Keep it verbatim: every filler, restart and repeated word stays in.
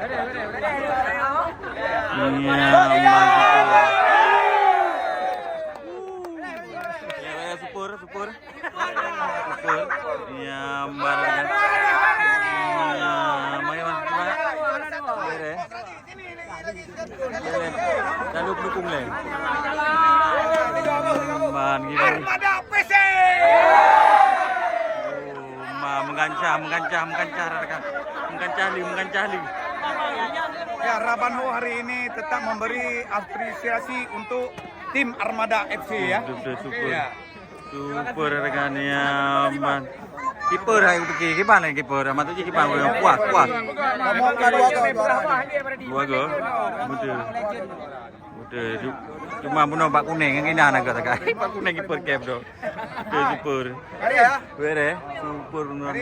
Ya, Allah. Ya, ya, super, super. Super. Ya, barang. Ya, mari, Mas, gimana? Beres. Beres. Lalu pendukung lain. Man, gimana? Armada P C. Oh, ma, meugancah, meugancah, meugancah, rakan. Meugancah li, meugancah li. Ya, Rabanho hari ini tetap memberi apresiasi untuk tim Armada F C, ya. Betul, betul, super. Ya. Super, rakan, ya, man. Kiper hai kupikir, kiban lagi kiper. Maksud jih kiban, puas, puas. Kamu kan dua gol, dua gol. Dua gol. Betul. Betul. Ju-, cuma bunoe bak kuning, nyan keunan agak-agak. Bak kuning kiper kep tu. Betul, super. Beres, super benar.